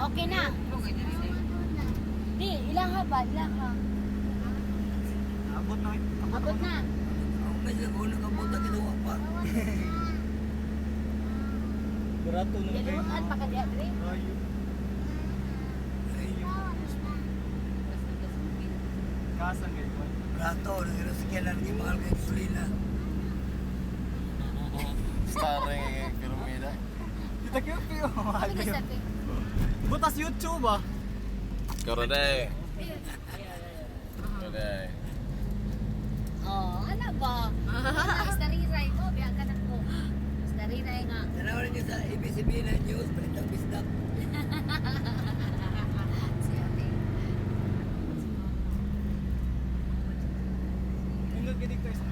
Okay na. Di, ilaha ba? Ilaha. Abot na. Abot na. Ako na sila kung nakabuta ginawa pa. Barato nung kayo. Yalutan pa ka diha, dre. Rayo. Kasang kayo. Brato, nagro sa kailan kay mahal kay gasolina. Starring Kirumida. Kita kayo piyo. Mahal Ano kayo. sabi? Butas YouTube ah. Karoday. Karoday. Oh, ano ba? Istariray mo, biya ka na ko. Istariray nga. Tanaw ninyo sa ABCB na news, balitang bisdak. Si ate. Nindot ka dito sa